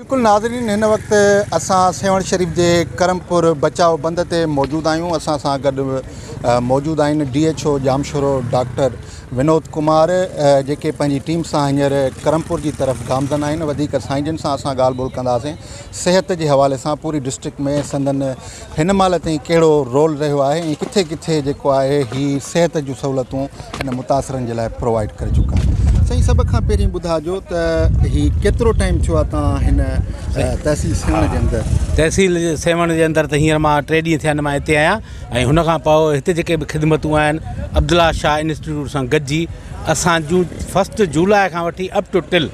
بلڪل ناظرين هن وقت اسان سيوهڻ شريف جي ڪرمپور بچاء بند تي موجود آهيون اسان سان گڏ موجود آهن D H O Jamshoro doctor Vinod Kumar جيڪي پنهنجي ٽيم سان هينئر ڪرمپور جي طرف گامزن آهن وڌيڪ سائين جن سان اسان ڳالهه ٻولهه ڪنداسين صحت جي حوالي سان پوري ڊسٽرڪٽ ۾ سندن هن مهل تائين ڪهڙو رول رهيو آهي ۽ ڪٿي ڪٿي جيڪو آهي هي صحت جون سهولتون هن متاثرن جي لاء پرووائيڊ ڪري چڪا آهن. سائين سڀ کان پهرين ٻڌاجو ته هي ڪيترو ٽائيم ٿيو آهي توهان هن تحصيل سيوهڻ جي اندر؟ تحصيل سيوهڻ جي اندر ته هينئر مان ٽي ڏينهن ٿيا آهن مان هتي آهيان ۽ هن کان پوء هتي جيڪي به خدمتون آهن عبدالله شاهه انسٽيٽيوٽ سان گڏجي اسان جون فسٽ جولاء کان وٺي اپ ٽو ٽل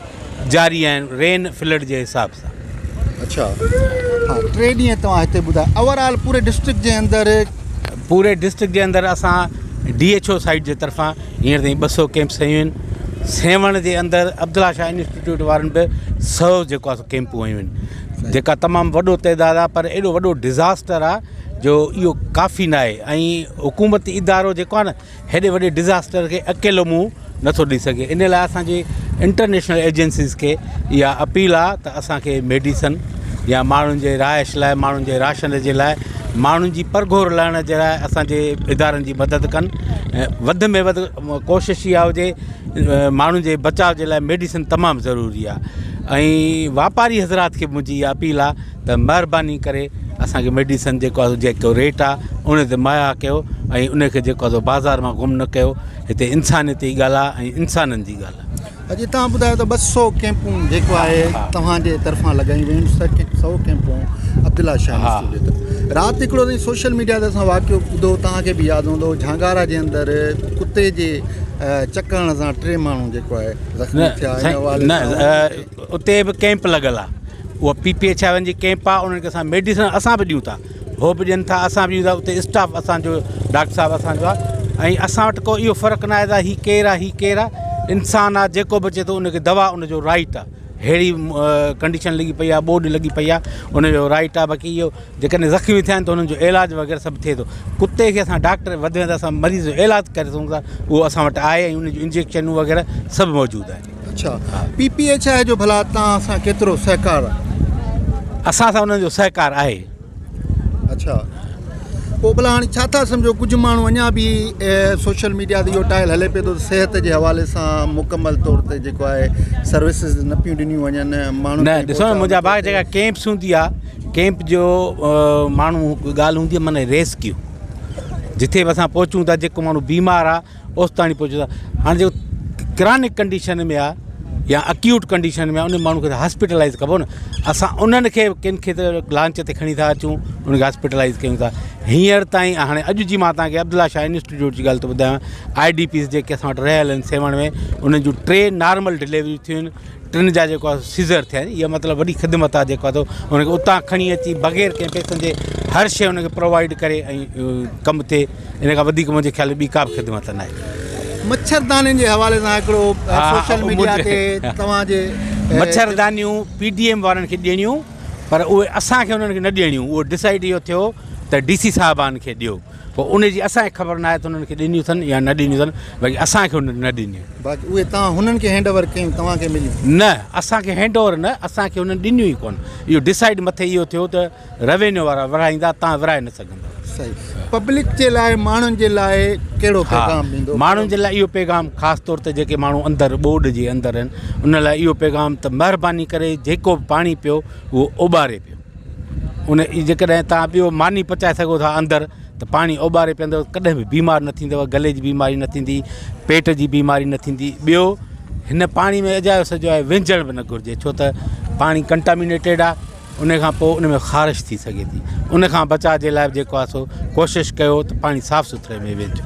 جاري آهن رين فلڊ جي حساب سان. اڇا ها ٽي ڏينهن توهان هتي ٻڌايو اوور آل پوري ڊسٽرڪٽ جي اندر. پوري ڊسٽرڪٽ جي اندر اسان ڊي ايڇ او سائيڊ جي طرفان هينئر تائين 200 ڪيمپس هنيون آهن سيوهڻ جي اندر عبدالله شاهه انسٽيٽيوٽ وارن به 100 جيڪو آهي سو ڪيمپون هنيون آهن جيڪا تمام وڏو تعداد آهي پر ايڏو وڏو ڊزاسٽر آهي جو اهو ڪافي ناهي ۽ حڪومتي ادارو جيڪو آهي نه هيڏي وڏي ڊزاسٽر کي اڪيلو منهن نٿو ڏئي سگهي ان لاء اسان جي انٽرنيشنل ايجنسيز کي اها اپيل آهي ته اسان کي ميڊيسن يا ماڻهن جي رهائش لاء ماڻهن جي راشن جي لاء ماڻهن جي پرگهور لهڻ جي لاء اسان جي ادارن جي مدد ڪن ۽ وڌ ۾ وڌ ڪوشش اها هجي ماڻهن جي بچاء جي لاء ميڊيسن تمام ضروري آهي ۽ واپاري حضرات کي منهنجي اها اپيل آهي ته مهرباني ڪري اسان کي ميڊيسن جيڪو آهي جيڪو ريٽ آهي ان تي مهيا ڪيو ۽ ان کي جيڪو آهي سو بازار مان گم نه ڪيو هتي انسانيت جي ڳالهه آهي ۽ انسانن جي ڳالهه آهي. اڄ توهان ٻڌايو ته 200 ڪيمپون جيڪو آهي توهان جي طرفان لڳايون ويون آهن 100 ڪيمپون عبدالله شاهه انسٽيٽيوٽ جي طرف رات هڪڙو تائين سوشل ميڊيا تي اسان واقعو ٻڌو توهان کي به ياد هوندو جهانگارا جي اندر ڪتي جي چڪ هڻڻ سان ٽي ماڻهو جيڪو آهي زخمي ٿيا ان حوالي سان اتي به ڪئمپ لڳل آ اها پي پي ايڇ I جي ڪئمپ آ انهن کي اسان ميڊيسن اسان به ڏيون ٿا هو به ڏين ٿا اسان به ڏيون ٿا اتي اسٽاف اسانجو ڊاڪٽر صاحب اسانجو آ ۽ اسان وٽ ڪو اهو فرق نه آهي ته هي ڪير آ هي ڪير آ انسان آ جيڪو به اچي ٿو ان کي دوا ان جو رائٽ آ ههڙي ڪنڊيشن لڳي پئي آ ٻوڏ لڳي پئي آ ان جو رائٽ آ باقي اهو جيڪڏهن زخمي ٿيا آهن ته انهن جو علاج وغيره سڀ ٿئي ٿو ڪتي کي اسان ڊاڪٽر وڌ ۾ وڌ اسان مريض جو علاج ڪري سگهون ٿا اهو اسان وٽ آهي ۽ ان جون انجيڪشنون وغيره سڀ موجود آهن اڇا پي پي ايڇ I جو ڀلا توهان سان ڪيترو سهڪار آهي؟ اسان سان انهن جو سهڪار آهي. اڇا پوء ڀلا هاڻي ڇا ٿا سمجهو ڪجهه ماڻهو اڃا به سوشل ميڊيا تي اهو ٽائل هلي پيو ٿو ته صحت جي حوالي سان مڪمل طور تي جيڪو آهي سروسز نه پيون ڏنيون وڃن ماڻهن نه ڏسو منهنجا ڀاء جيڪا ڪيمپس هوندي آهي ڪيمپ جو ماڻهو ڳالهه هوندي آهي معنی ريسڪيو جتي به اسان پهچون ٿا جيڪو ماڻهو بيمار آهي اوستاڻي پهچون ٿا هاڻي جيڪو ڪرانڪ ڪنڊيشن ۾ آهي يا اڪيوٽ ڪنڊيشن ۾ آهي ان ماڻهو کي ته هاسپيٽلائز ڪبو نه اسان انهن کي ڪن کي ته لانچ تي کڻي ٿا اچون انهن کي هاسپيٽلائز ڪيون ٿا هينئر تائين هاڻي اڄ جي مان توهان کي عبدالله شاهه انسٽيٽيوٽ جي ڳالهه ٿو ٻڌايان I D Ps جيڪي اسان وٽ رهيل آهن سيوهڻ ۾ انهن جون ٽي نارمل ڊليوريون ٿيون آهن ٽن جا جيڪو آهي سيزر ٿيا آهن اها مطلب وڏي خدمت آهي جيڪو آهي ان کي اتان کڻي اچي بغير ڪنهن پئسن جي هر شيء ان کي پرووائيڊ ڪري ۽ ڪم ٿئي ان کان وڌيڪ منهنجي خيال ۾ ٻي ڪا به خدمت نه آهي. مڇردانين جي حوالي سان هڪڙو سوشل ميڊيا تي توهان جي مڇردانيون پي ڊي ايم وارن کي ڏيڻيون پر اهي اسان کي انهن کي نه ڏيڻيون اهو ڊسائيڊ اهو ٿيو ته ڊي سي صاحبان کي ڏيو پوء ان جي اسان کي خبر ناهي ته انهن کي ڏنيون اٿن يا نه ڏنيون اٿن باقي اسان کي انهن نه ڏنيون. باقي اهي توهان هنن کي هينڊ اوور ڪيون توهان کي مليون؟ نه اسان کي هينڊ اوور نه اسان کي انهن ڏنيون ئي ڪونه اهو ڊسائيڊ مٿي اهو ٿيو ته روينيو وارا ورهائيندا توهان ورهائي نه سگهندؤ. صحيح پبلڪ جي لاء ماڻهن جي لاء ڪهڙو پيغام ڏيندو؟ ماڻهن جي لاء اهو پيغام خاص طور تي جيڪي ماڻهو اندر ٻوڏ جي اندر آهن ان لاء اهو پيغام ته مهرباني ڪري جيڪو به پاڻي پيو اهو اوٻاري پيو. ان جيڪڏهن توهان ٻيو ماني پچائي سگهو ٿا اندر ته پاڻي اوٻاري پيئندو ڪڏهن به بيمار نه ٿيندو گلي جي بيماري نه ٿيندي پيٽ جي بيماري نه ٿيندي ٻيو هن پاڻي ۾ اجايو سجايو وهنجڻ به نه گهرجي ڇو ته پاڻي ڪنٽامينيٽيڊ آهي ان کان پوء ان ۾ خارش ٿي سگهي ٿي ان کان بچاء جي لاء به جيڪو آهي سو ڪوشش ڪيو ته پاڻي صاف سٿري ۾ وهنجو.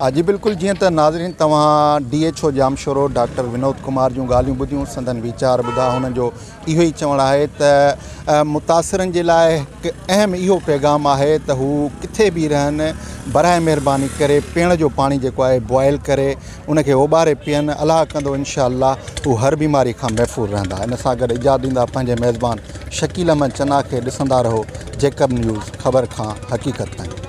ها جي بلڪل جيئن ته ناظرين توهان D H O Jamshoro doctor Vinod Kumar جون ڳالهيون ٻڌيون سندن ويچار ٻڌا هنن جو اهو ئي چوڻ آهي ته متاثرن جي لاء هڪ اهم اهو پيغام آهي ته هو ڪٿي به رهن براء مهرباني ڪري پيئڻ جو پاڻي جيڪو آهي بوائل ڪري ان کي اوٻاري پيئن الله ڪندو انشاء الله هو هر بيماري کان محفوظ رهندا ان سان گڏ اجازت ڏيندا پنهنجي ميزبان شڪيل احمد چنا کي ڏسندا رهو جيڪب نيوز خبر کان حقيقت تائين.